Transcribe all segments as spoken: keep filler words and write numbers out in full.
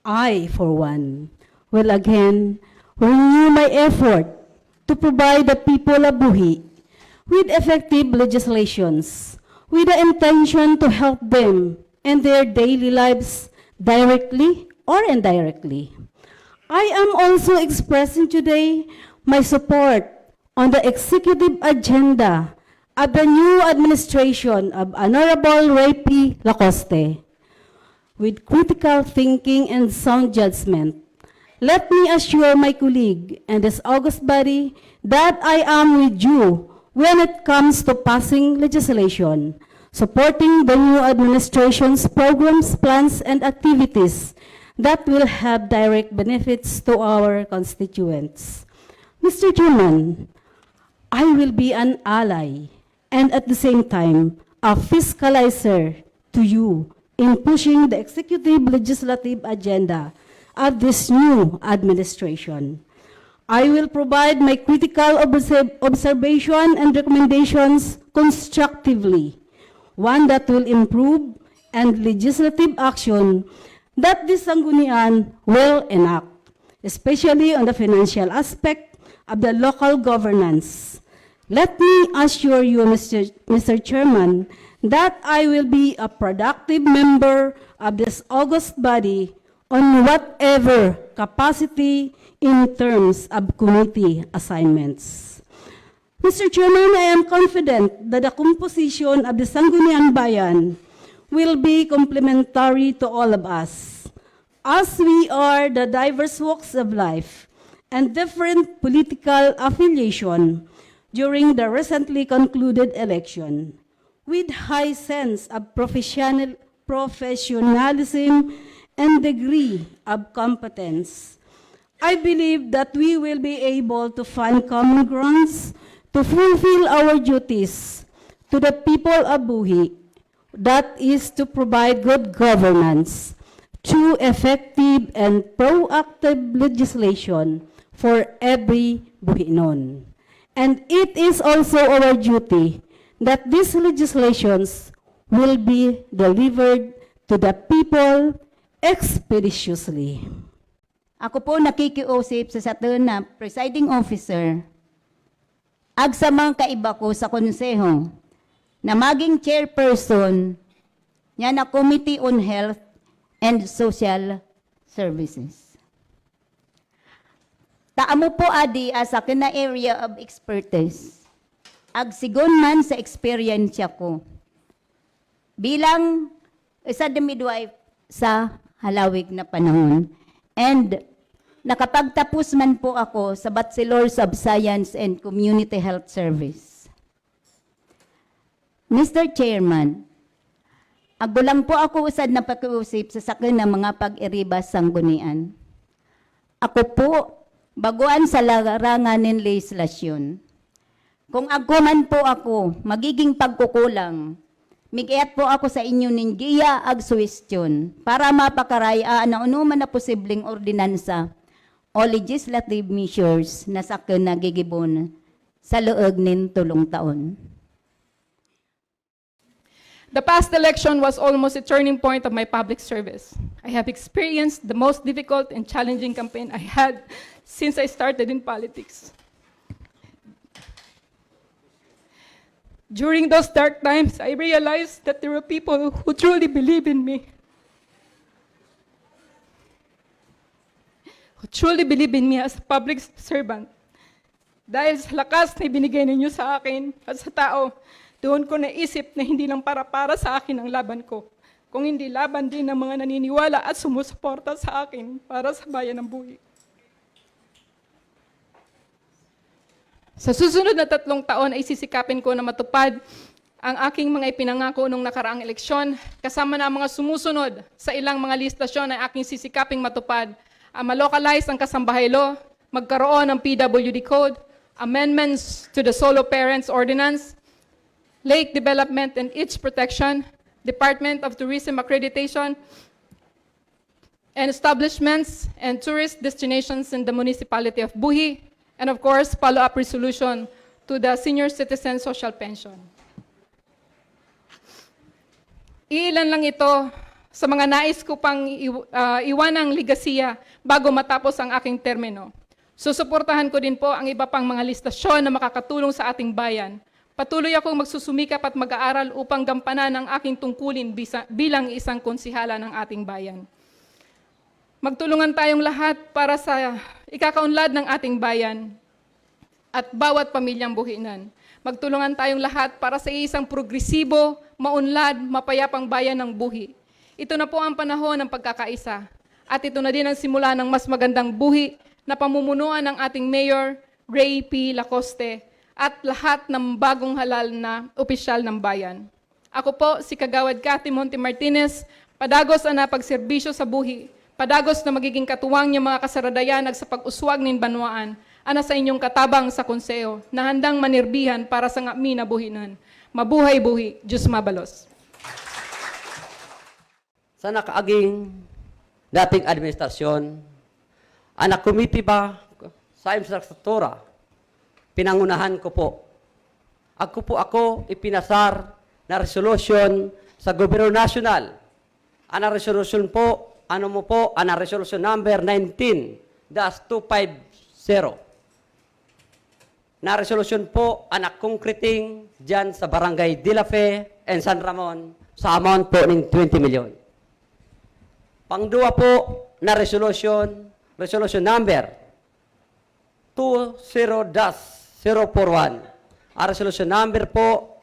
I, for one, will again renew my effort to provide the people of Buhi with effective legislations with the intention to help them in their daily lives directly or indirectly. I am also expressing today my support on the executive agenda of the new administration of Honorable Ray P. Lacoste. With critical thinking and sound judgment, let me assure my colleague and this august body that I am with you when it comes to passing legislation, supporting the new administration's programs, plans, and activities that will have direct benefits to our constituents. Mister Chairman, I will be an ally and at the same time a fiscalizer to you in pushing the executive legislative agenda of this new administration. I will provide my critical observ-, observation and recommendations constructively, one that will improve and legislative action that this Sanggunian will enact, especially on the financial aspect of the local governance. Let me assure you, Mister Mister Chairman, that I will be a productive member of this august body on whatever capacity in terms of committee assignments. Mister Chairman, I am confident that the composition of the Sangguniang Bayan will be complementary to all of us, as we are the diverse walks of life and different political affiliation during the recently concluded election, with high sense of professional-, professionalism and degree of competence. I believe that we will be able to find common grounds to fulfill our duties to the people of Buhi, that is to provide good governance through effective and proactive legislation for every Buhinon. And it is also our duty that these legislations will be delivered to the people expeditiously. Ako po nakikiusip sa satun na presiding officer, ag sa mga kaiba ko sa konseho na maging chairperson niyan na Committee on Health and Social Services. Ta amo po adi a sakun na area of expertise, ag sigun man sa eksperyensya ko bilang isa the midwife sa halawig na panahon. And nakapagtapos man po ako sa Bachelors of Science and Community Health Service. Mister Chairman, ago lang po ako usad na pakiusip sa sakun na mga pag-iribas sanggunian. Ako po, baguan sa larangan nin lehislasyon. Kung agku man po ako magiging pagkukulang, mig-ayat po ako sa inyo nin giya ag suwestyon para mapakarayaan na unuman a posibleng ordinansa o legislative measures na sakun na gigibon sa loob nin tulung taon. The past election was almost a turning point of my public service. I have experienced the most difficult and challenging campaign I had since I started in politics. During those dark times, I realized that there were people who truly believe in me, who truly believe in me as a public servant. Dahil sa lakas na ibinigay ninyo sa akin at sa tao, doon ko naisip na hindi lang para-para sa akin ang laban ko, kung hindi laban din ng mga naniniwala at sumusuporta sa akin para sa bayan ng Buhi. Sa susunod na tatlong taon ay sisikapin ko na matupad ang aking mga ipinangako nung nakaraang eleksyon, kasama na ang mga sumusunod sa ilang mga lehislasyon ay aking sisikaping matupad, ang ma-localize ang kasambahay law, magkaroon ng P W D Code, amendments to the Solo Parents Ordinance, Lake Development and Its Protection, Department of Tourism Accreditation, and establishments and tourist destinations in the municipality of Buhi, and of course, follow-up resolution to the senior citizen social pension. Iilan lang ito sa mga nais ko pang iw-, ah, iwanang legasiya bago matapos ang aking termino. Susuportahan ko din po ang iba pang mga listasyon na makakatulong sa ating bayan. Patuloy akong magsusumikap at mag-aaral upang gampanan ang aking tungkulin bisa-, bilang isang konsehala ng ating bayan. Magtulungan tayong lahat para sa ikakaunlad ng ating bayan at bawat pamilyang Buhinan. Magtulungan tayong lahat para sa isang progresibo, maunlad, mapayapang bayan ng Buhi. Ito na po ang panahon ng pagkakaisa. At ito na din ang simula ng mas magandang Buhi na pamumunuan ng ating Mayor, Ray P. Lacoste, at lahat ng bagong halal na opisyal ng bayan. Ako po si Kagawad Cathy Monte Martinez, padagos ana pagserbisyo sa Buhi, padagos na magiging katuwang niyang mga kasaradayan agsa pag-uswag nin banwaan, ana sa inyong katabang sa konseho, na handang manirbihan para sa ngami na Buhinan. Mabuhay Buhi, Diyos mabalos. Sa nakaaging dating administrasyon, ana komitiba sa infrastruktura, pinangunahan ko po. Agku po ako ipinasar na resolusyon sa gobyerno nasyonal. Ana resolusyon po, ano mo po, ana resolusyon number nineteen dash two five zero. Na resolusyon po ana concreting diyan sa Barangay De La Fe and San Ramon sa amount po ning twenty milyon. Pangduwa po na resolusyon, resolution number two zero dash zero four one. A resolution number po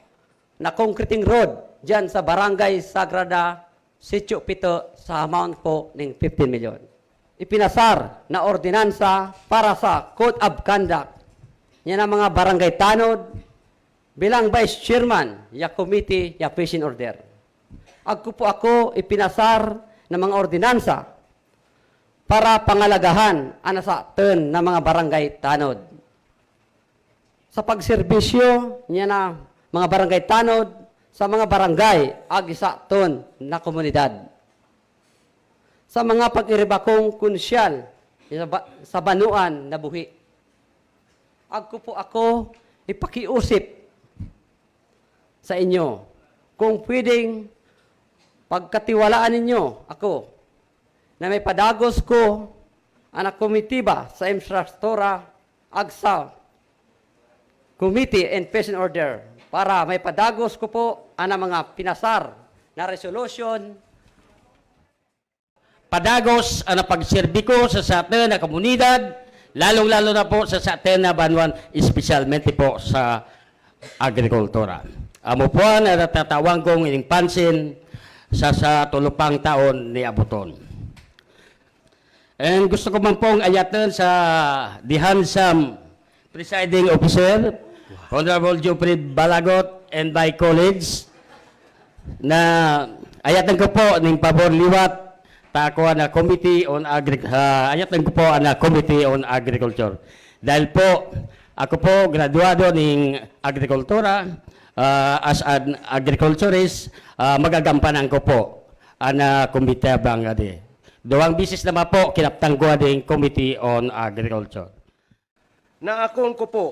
na concreting road diyan sa Barangay Sagrada Sitio Pito sa amount po ning fifteen milyon. Ipinasar na ordinansa para sa Code of Conduct niya na mga barangay tanod bilang vice chairman ya committee ya Peace and Order. Agku po ako ipinasar na mga ordinansa para pangalagahan ana satun na mga barangay tanod. Sa pagserbisyo niya na mga barangay tanod, sa mga barangay, agi satun na komunidad. Sa mga pag-iribakong konsyal sa ba-, sa banwaan na Buhi. Agku po ako ipakiusip sa inyo kung pwedeng pagkatiwalaan ninyo ako na maipadagos ko ana komitiba sa infrastruktura agsa Committee and Peace and Order para maipadagos ko po ana mga pinasar na resolution. Padagos ana pagserbi ko sa satun na komunidad, lalong-lalo na po sa satun na banwaan, espesyalmente po sa agrikultura. Amu po ana tatawan kong ining pansin sa, sa tolo pang taon ni abuton. And gusto ko man pong ayatun sa the handsome presiding officer, Honorable Geoffrey Balagot, and my colleagues, na ayatun ko po ning pabor liwat ta ko ana Committee on Agric-, ah, ayatun ko po ana Committee on Agriculture. Dahil po, ako po graduado ning agrikultura, ah, as an agriculturist, ah, magagampanan ko po ana komite bang adi. Dowang bisis naman po, kinaptan ko ading Committee on Agriculture. Na akun ko po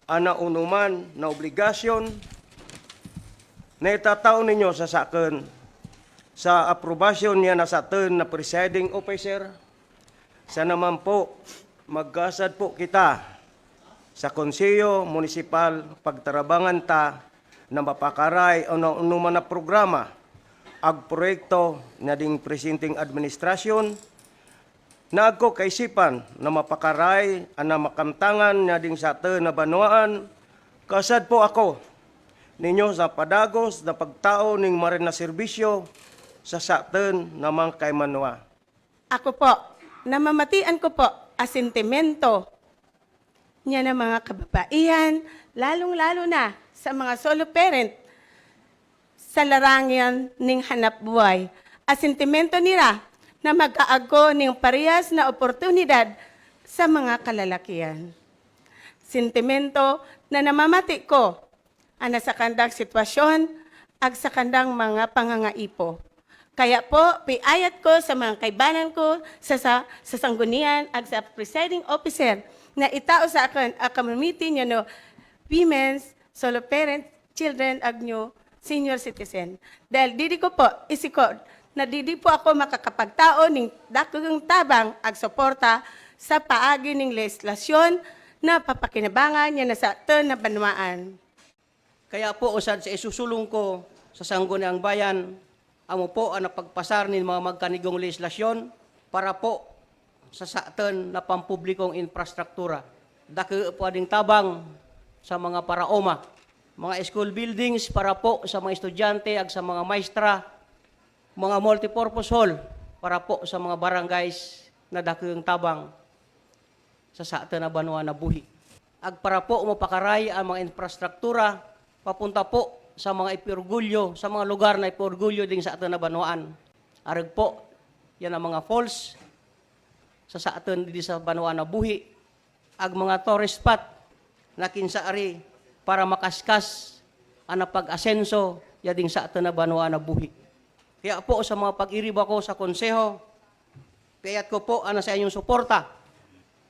ana onuman na obligasyon na itatao ninyo sa sakun sa aprobasyon niyan na satun na presiding officer. Sana man po magkasad po kita sa Konseho Munisipal, pagtarabangan ta na mapakaray ana onuman a programa ag proyekto na ding presenting administrasyon, na agko kaisipan na mapakaray ana makamtangan na ding satun na banwaan. Kasad po ako ninyo sa padagos na pagtao ning marin na serbisyo sa satun na mangkaimanwa. Ako po, namamatian ko po a sentimento niyan a mga kababaihan, lalong-lalo na sa mga solo parent sa larangan ning hanapbuhay. A sentimento nira na magkaagko ning parehas na oportunidad sa mga kalalakihan. Sentimento na namamati ko ana sakandang sitwasyon ag sakandang mga pangangaipo. Kaya po, piayat ko sa mga kaibanan ko sa, sa, sa sanggunian ag sa presiding officer na itao sa akun a committee niyan o women's, solo parents, children, agyu senior citizen. Dahil didi ko po, isi ko, na didi po ako makakapagtao ning dakung tabang ag suporta sa paagi ning lehislasyon na papakinabangan ya na satun na banwaan. Kaya po, usad sa isusulung ko sa Sangguniang Bayan, amu po a napagpasar nin mga magkanigong lehislasyon para po sa satun na pampublikong infrastruktura. Daku po a ding tabang sa mga paraoma, mga school buildings para po sa mga estudyante ag sa mga maestra, mga multipurpose hall para po sa mga barangays na dakung tabang sa satun na banwaan a buhi. Ag para po mapakaray a mga infrastruktura papunta po sa mga ipiorgulyo, sa mga lugar na ipiorgulyo ding satun na banwaan. Arug po, yan a mga falls sa satun didi sa banwaan a buhi. Ag mga tourist spot na kinsa ari para makaskas a napag-asenso ya ding satun na banwaan a buhi. Kaya po sa mga pag-iriba ko sa konseho, piyayat ko po a na sa inyong suporta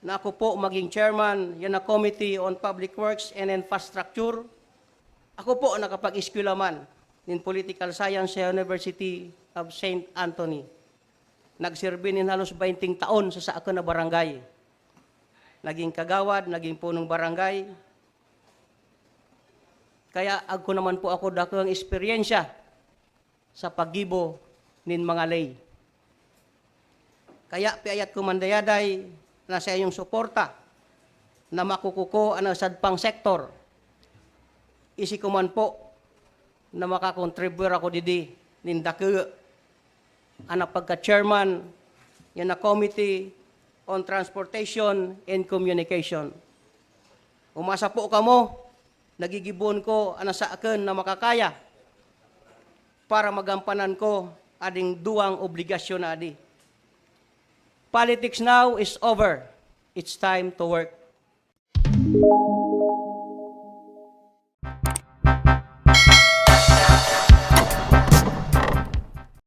na ako po maging chairman ya na Committee on Public Works and Infrastructure. Ako po nakapag-eskwela man nin political science sa University of Saint Anthony. Nagserbi nin halos bainting taon sa satun na barangay. Naging kagawad, naging punong barangay. Kaya agku naman po ako dakung eksperyensya sa paggibo nin mga ley. Kaya piyayat ko man dayaday na sa inyong suporta na makuku ko a na usad pang sektor. Isi ko man po na makakontribuyar ako didi nin daku a na pagka-chairman ya na Committee on Transportation and Communication. Umasa po kamo, nagigibon ko a na satun na makakaya para magampanan ko a ding duwang obligasyon a adi. Politics now is over. It's time to work.